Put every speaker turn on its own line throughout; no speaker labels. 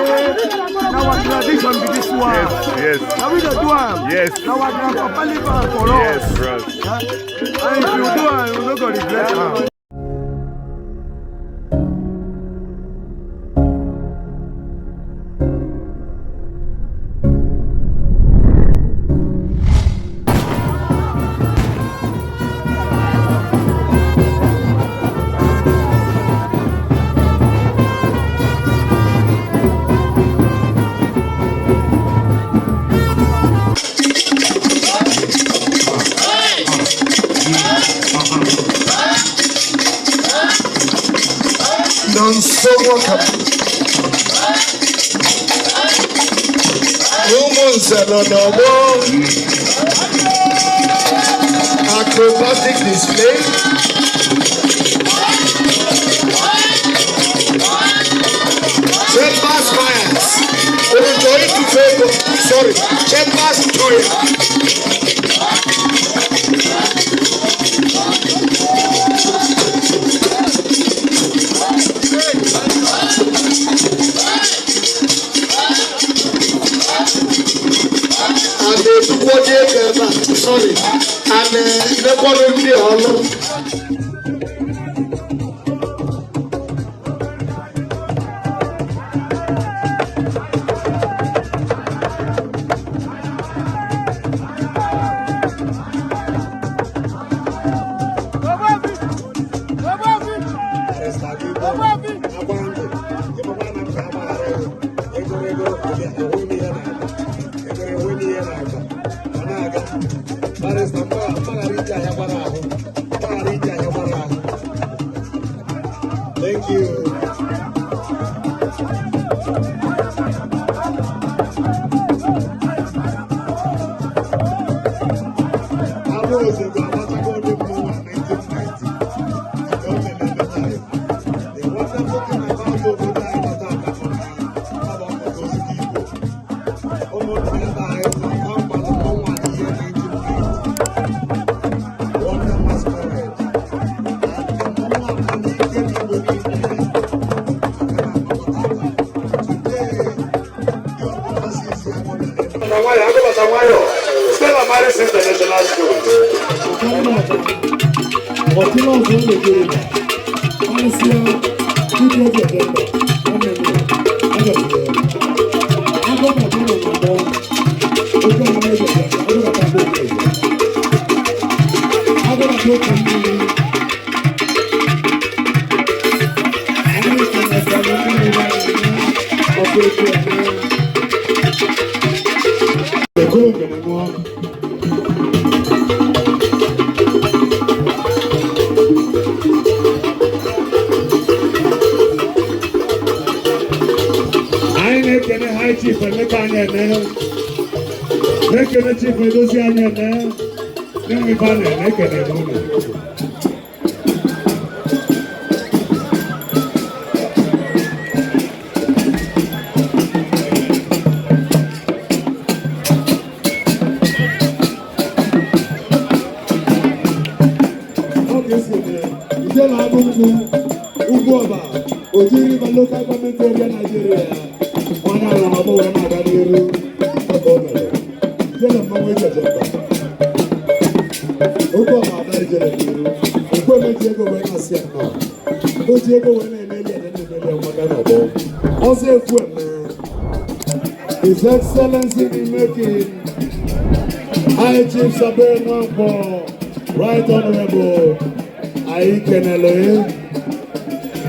say na our tradition be this one.
Yes.
Na we dey do am.
Yes.
Na our grandpapa leave am for us.
Yes, bros.
And if you do am, you no go regret am.
Nonso nwoke ụmụnze nọ n'ọgbọ. Acrobatic display. Chambers Myers unu chọrọ ịtụfu ego, sorry, Chambers Toya. A na-etukwu onye ego ebe a, sorry, a na-emekwọrọ ndị ọlụ. Thank you. Abụ ozugbo agbachago ndị mmụọ na 1990. Nke o mere eme time. The wonderful thing about obodo anyị nọ tata bụ na ọ bụ ọkpọkọ ozugbo Igbo. Ụmụnna ebe anyị nọ na mgbada ọnwa n'ihe 1990. Wonder masquerade. And mmọnwụ abalị ike n'Igbo niile. Maka na agbakọ tata. Today, ndị ọbụla si isi agbọbịa n'ebe.
Nwayọ, agụbata nwayọ. Stella Maris International School.
Ọtí náà fún lè kéré nà karịsịa dịka eze dị mba nwanne m agọziri ya agọbata nọ n'ọgbọ oke ọmụma eze dị mba, agọbata ndị oke eze, agọbata oke mmiri anyị kenesara mmiri anyị ọkụ ekwu eme ekuru ngene ṅụọ. Anyị na-ekene High Chief Emeka anyị eme, na-ekene Chief Edozi anyị eme na-enwe ife a na-eme, ekene m unu. Ọ ga-esi eme ijele agụ nkwụ ugwu ọba Oji River Local Government Area, Nigeria. Onye ala ọgbọ wee na-aga n'iru ọka o mere ijele mmanwụ ejeje mba oge ọba ada ijele n'iru okwu emeji ego wee na-asị ya nnọọ o ji ego wee na-emeli ede na-emeli ya nwata n'ọgbọ ọzọ ekwu eme. His Excellency in making, High Chief Sabe Nwankwo, Right Honorable, anyị kenele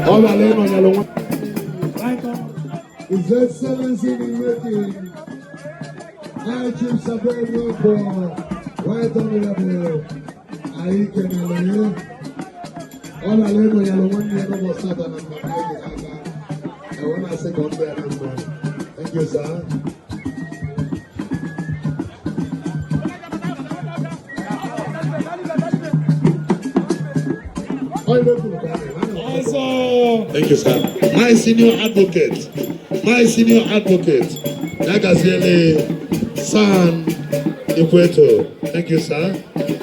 ọ bịara ịnọnyere nwa. Right Honorable.
His Excellency in making, High Chief Sabe Nwankwo, Right Honorable, anyị kenele ọ bịara ịnọnyere nwanne ya n'ụbọchị tata na mmemme anyị ji n'aka. Ewe na-asị ka ọ dị ya na mma. Thank you, sir. Ọ ibe kwuru ka a na-eme.
Ọzọ. Thank you, sir. My senior advocate, my senior advocate, Nagaziele San Ikweto. Thank you, sir.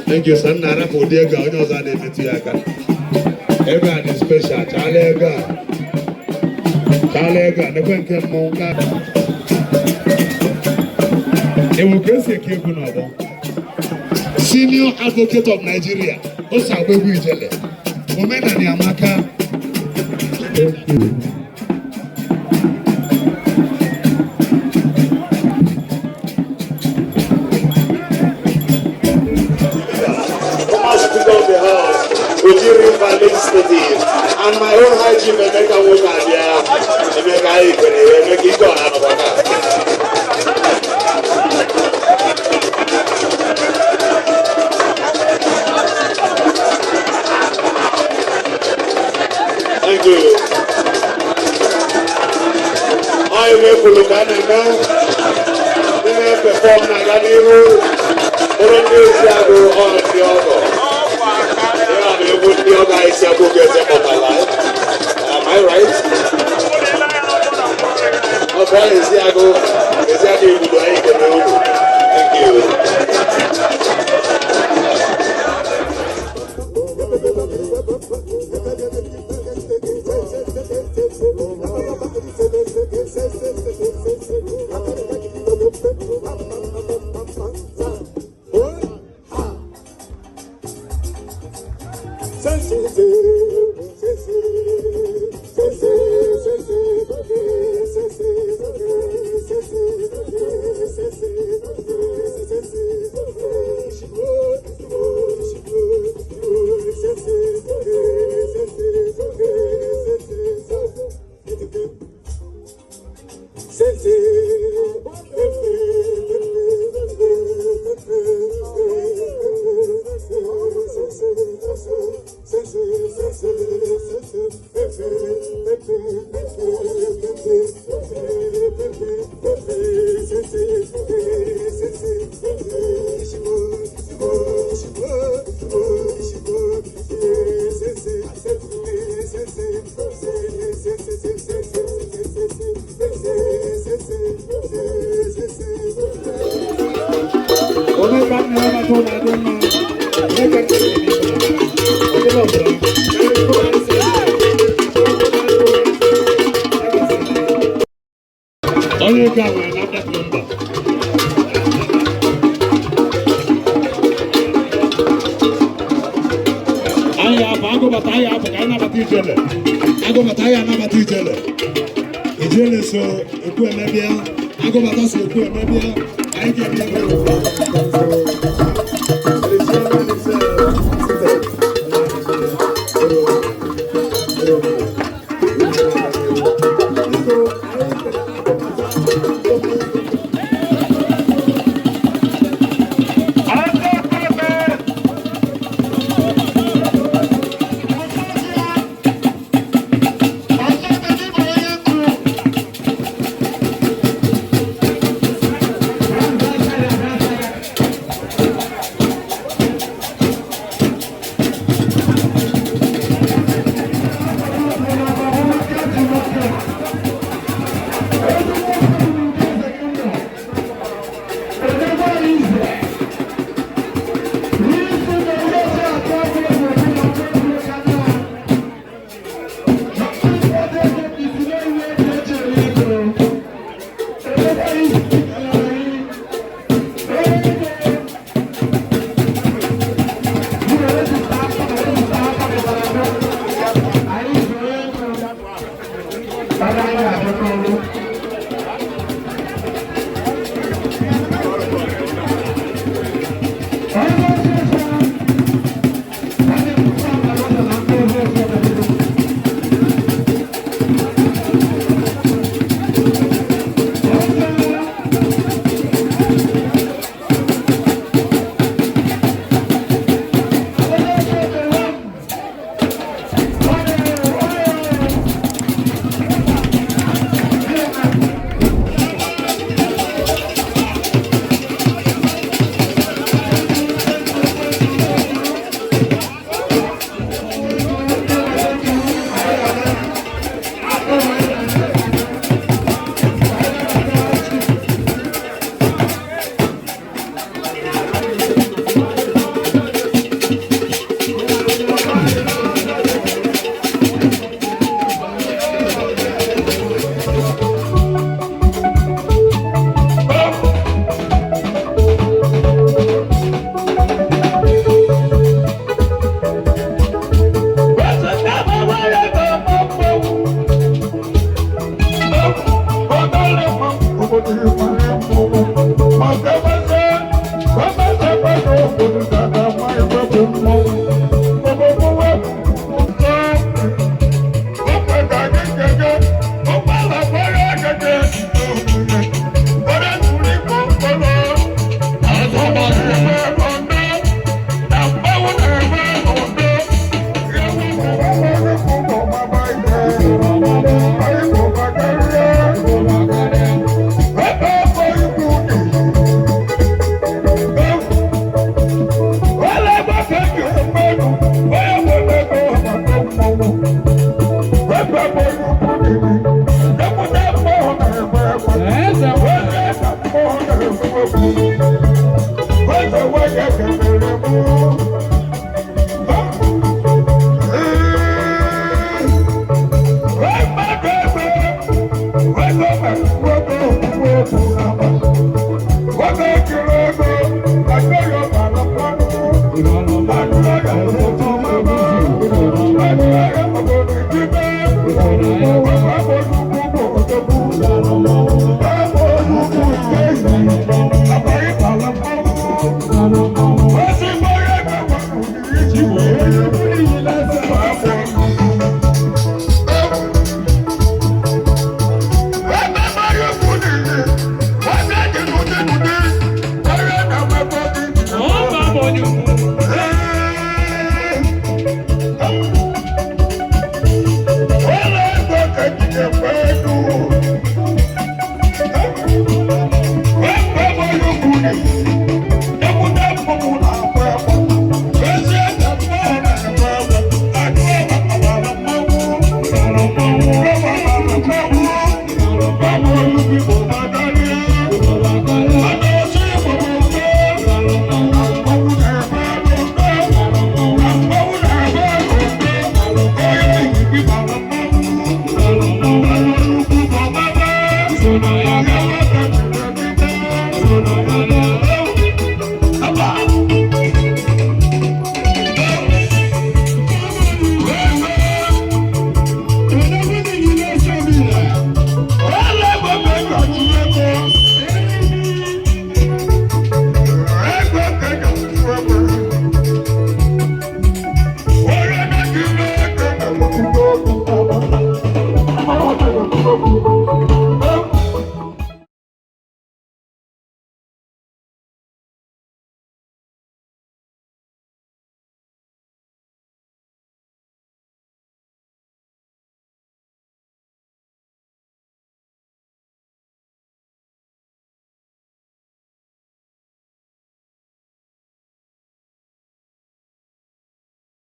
Thank you, sir. Nna arapụ ụdị ego a onye ọzọ a na-emetụ ya aka. Ego a dị special, chala ego a. Daalụ ego a, nekwe nke mmọnwụ ka. Ewu ka esi eke egwu n'ọgbọ. Senior Advocate of Nigeria, o si agba egwu ijele. Omenani amaka.
Thank you.
Former Speaker of the House, Oji River Legislative, and my own High Chief Emeka Nwokabia, Emeka Ikere, Emeka Ike Ọhanọbaka. Thank you. Ọ ime kwuru ka a na-eme, ndị na-epefọm na-aga n'ihu, bụrụ ndị ezi agụ ọ ndị ọgọ. Ya bụ egwu ndị ọgọ anyị si agụ ga-eze kpọtara. Am I right? Ọ bụ ezi agụ, ezi agụ igbudu anyị kene unu. Thank you.
Omeka nna ya maka ụlọ adị mma. Omeka nna ya dị mma. Ọbụla ọbụla. Onye nke a nwere NAFDAC nọmba. Anyị apụ, agụbata anyị apụ ka anyị nabata ijele. Agụbata anyị anabata ijele. Ijele so ekwu emebịa, agụbata so ekwu emebịa, anyị ga-eme ebe.
Thank you.